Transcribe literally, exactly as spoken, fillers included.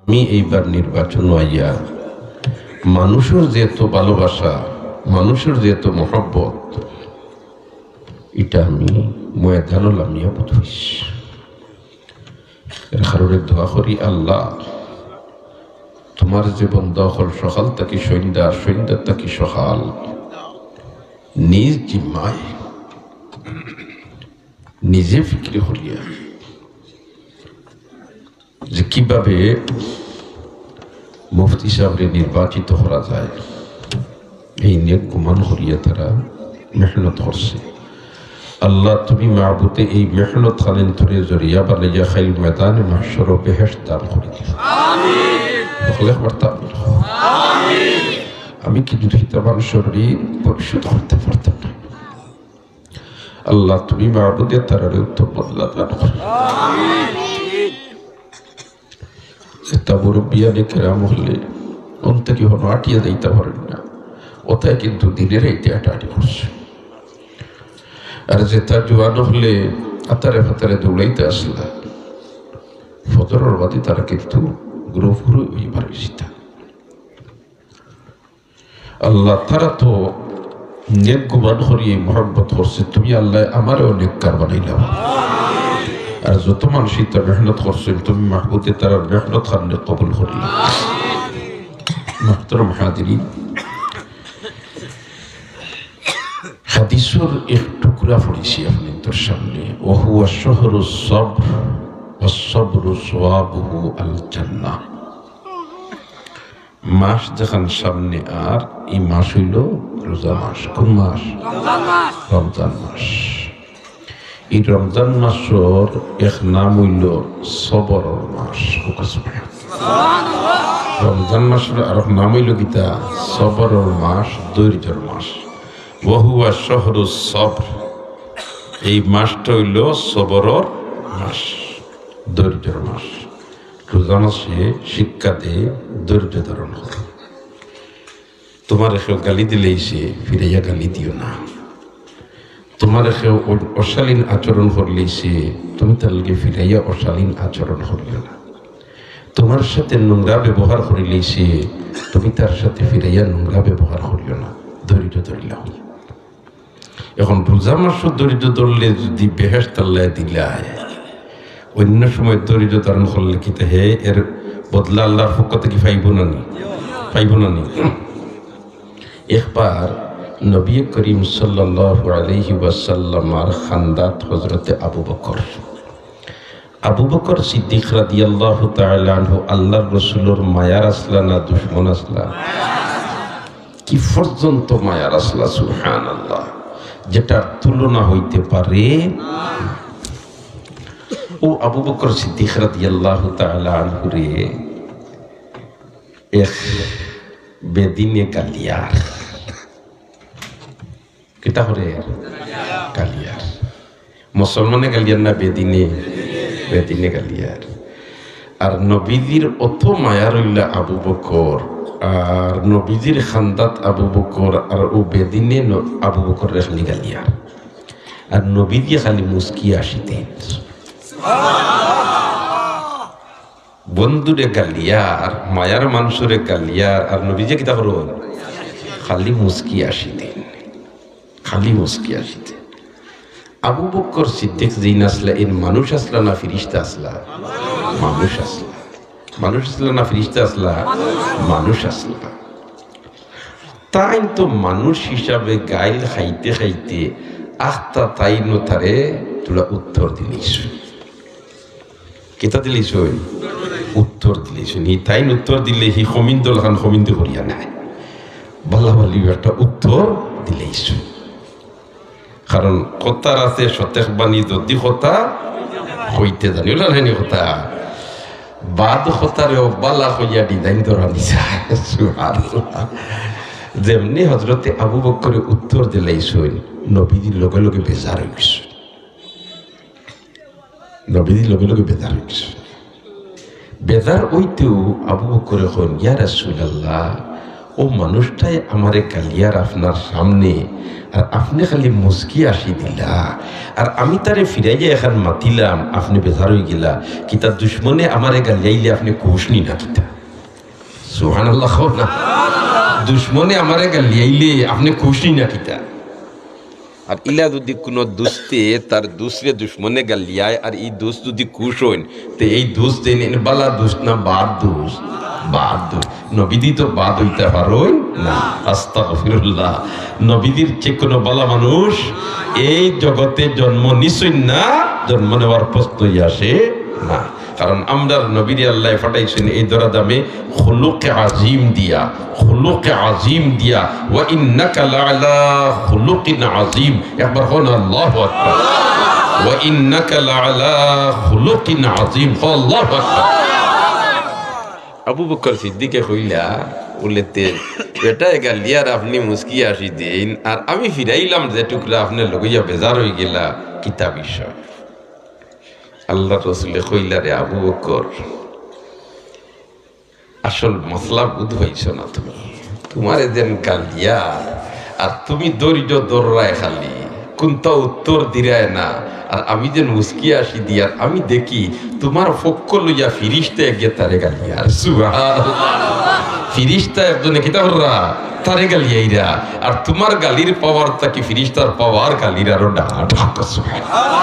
আমি এইবার নির্বাচন আইয়া মানুষর যে এত ভালোবাসা, মানুষর যে এত মহব্বত, ইটা আমি ময়দানো লামিয়া বুঝিস। এর কারণে দোয়া করি, আল্লাহ, তোমার যে বন্দা অকল সকাল থাকি সন্ধ্যা, আর সন্ধ্যা থাকি সকাল, নিজ জিম্মায় নিজে ফিকির করিয়া যে কিভাবে মুফতি সাহেবরে নির্বাচিত করা যায়, এই নেক গুমান করিয়া তারা মেহনত করছে। আল্লাহ, তুমি মাবুদে এই মেহনত খানিন্তরে জরিয়া বানাইয়া কাইল ময়দানে মাহশরো বেহেশত দান করি দিও। সকলে একবার তা বলো। আমি কিন্তু হিতা মানুষর ঋণ পরিশোধ করতে পারতাম না। আল্লাহ, তুমি মাবুদে তারারে উত্তম বদলা দান করো। যেতা মুরব্বিয়ানে কেরাম অকলে অন থাকি হনো আটিয়া যাইতা পারেন না, অতায় কিন্তু দিনের রাইতে আটাআটি করছে। আর যেতা জোয়ান অকলে আতারে ফাতারে দৌড়াইতা আছলা, ফজরর বাদে তারা কিন্তু গ্রুপ গ্রুপ অইয়া বার অইছিতা। আল্লাহ, তারা তো নেক গুমান করি মহব্বত করছে, তুমি আল্লাহ আমারেও নেককার বানাইলাও। আর যত মানুষ ইতা মেহনত করছে, তুমি মাবুদে তারার মেহনত খানরে কবুল করিলাও। মুহতারাম হাজিরিন, হাদিসর এক টুকরা পড়ছি আপনাইন্তর সামনে, "ওয়া হুয়া শাহরুস সবর, ওয়াস সবরু সওয়াবুহু আল জান্নাহ।" মাস যেখান সামনে আর, ই মাস অইলো রোজা মাস। কোন মাস? রমজান মাস। ই রমজান মাসর এক নাম অইলো সবরর মাস। রমজান মাসর আরক নাম অইলো কিতা? সবরর মাস, ধৈর্যর মাস। ওয়া হুয়া শাহরুস সবর, এই মাসটা অইলো সবরর মাস, ধৈর্যর মাস। রোজা মাসে শিক্ষা দে ধৈর্য ধারণ করো। তোমারে কেউ গালি দিলাইছে, ফিরাইয়া গালি দিও না। তোমারে কেউ অ-, অশালীন আচরণ করলাইছে, তুমি তার লগে ফিরাইয়া অশালীন আচরণ করিও না। তোমার সাথে নোংরা ব্যবহার করিলাইছে, তুমি তার সাথে ফিরাইয়া নোংরা ব্যবহার করিও না। ধৈর্য ধরিলাও। এখন রোজা মাসো ধৈর্য ধরলে যদি বেহেশত আল্লায় দিলায়, অন্য সময় ধৈর্য ধারণ করলে কিতা হে এর বদলা আল্লাহর পক্ষ থাকি পাইবো না নি? পাইবো না নি? একবার নবী করিম সাল্লাল্লাহু আলাইহি ওয়াসাল্লামর খান্দাত হযরতে আবু বকর। আবু বকর সিদ্দিক রাদিয়াল্লাহু তাআলা আনহু আল্লাহর রসুলর মায়ার আছলা না দুশমন আছলা? কি পর্যন্ত মায়ার আছলা, সুবহানাল্লাহ, যেটার তুলনা হইতে পারে না। ও আবু বকর সিদ্দিক রাদিয়াল্লাহু তাআলা আনহুরে এক বেদিনে গালিয়ার। কিতা করে? গালিয়ার। মুসলমানে গালিয়ার না বেদিনে? বেদিনে গালিয়ার। আর নবীজির অত মায়ার অইলা আবু বকর, আর নবীজির খান্দাত আবু বকর, আর ও বেদিনে ন-, আবু বকররে খালি গালিয়ার। আর নবীজি খালি মুস্কি আসিতে। বন্ধুরে গালিয়ার, মায়ার মানুষরে গালিয়ার, আর নবীজি কিতা করইন? খালি মুস্কি আসিদিন, খালি মুস্কি আসিদিন। আবু বকর সিদ্দিক যেইন আছলা, এইন মানুষ আছলা না ফিরিস্তা আছলা? মানুষ আছলা। মানুষ আছলা না ফিরিস্তা আছলা? মানুষ আছলা। তাইন তো মানুষ হিসাবে গাইল খাইতে খাইতে আখতা তাইনও তারে থুড়া উত্তর দিলাইছইন। কিতা দিলাইছইন? উত্তর দিলাইছইন। হি তাইন উত্তর দিলে হি খমিন্দর লাখান খমিন্দি করিয়া নায়, বালা বালি একটা উত্তর দিলাইছইন। কারণ কথার আছে সতেক বাণী, যদি কথা কইতে জানি, অলা নায়নি কথা? বাদ কথারেও বালা কইয়া design ধরানি যায়। সুবহানাল্লাহ। যেমনে হযরতে আবু বকরে উত্তর দিলাইছইন, নবীজি লগে লগে বেজার অইগেছইন। নবীজি লগে লগে বেজার অইগেছইন। বেজার অইতেউ আবু বকরে কইন, "ইয়া রাসূলুল্লাহ, ও মানুষটায় আমারে গালিয়ার আপনার সামনে, আর আপনে খালি মুচকি আসি দিলা, আর আমি তারে ফিরাইয়া এখান মাতিলাম, আপনে বেজার অইগেলা। কিতা দুশমনে আমারে গালিয়াইলে আপনে খুশ নি না কিতা? সুবহানাল্লাহ কও না। দুশমনে আমারে গালিয়াইলে আপনে খুশ নি না কিতা? আর ইলা যুদি কুনু দুস্তে তার দুসরে দুশমনে গালিয়ায়, আর ই দুস্ত যুদি খুশ অইন, তে এই দুস্ত যেইন বালা দুস্ত না বাদ দুস্ত? বাদ দুস্ত। নবীজি তো বাদ অইতা পারইন না। আস্তাগফিরুল্লাহ। নবীজির চেয়ে কুনু বালা মানুষ এই জগতে জন্ম নিছইন না, জন্ম নেওয়ার প্রশ্নই আসে না। কারণ আমরার নবীরে আল্লায় পাঠাইছইন এই ধরা দামে খুলুকে আজিম দিয়া, খুলুকে আজিম দিয়া। "ওয়া ইন্নাকা লাআলা খুলুকিন আজিম।" একবার কও না, "আল্লাহু আকবার।" "ওয়া ইন্নাকা লাআলা খুলুকিন আজিম।" কও, "আল্লাহু আকবার।" আবু বকর সিদ্দিকে কইলা, বুলেতে, "বেটায় গালিয়ার আপনে মুচকি আসি দেইন, আর আমি ফিরাইলাম যে টুকরা আপনে লগাইয়া বেজার অইগেলা, কিতা বিষয়?" আল্লার রসুলে কইলা, "রে আবু বকর, আসল মাসলা বুঝ পাইছো না তুমি। তুমারে যেন গালিয়ার, আর তুমি ধৈর্য ধররায় খালি, কুন্তা উত্তর দিরায় না, আর আমি যেন মুচকি আসি দিয়ার, আমি দেখি তুমার পক্ষ লইয়া ফিরিস্তা একজনে তারে গালিয়ার।" সুবহানাল্লাহ। ফিরিস্তা একজনে কিতা কররা? তারে গালিয়াইরা। আর তুমার গালির পাওয়ার থাকি ফিরিস্তার পাওয়ার গালির আরো ডাট। সুবহানাল্লাহ।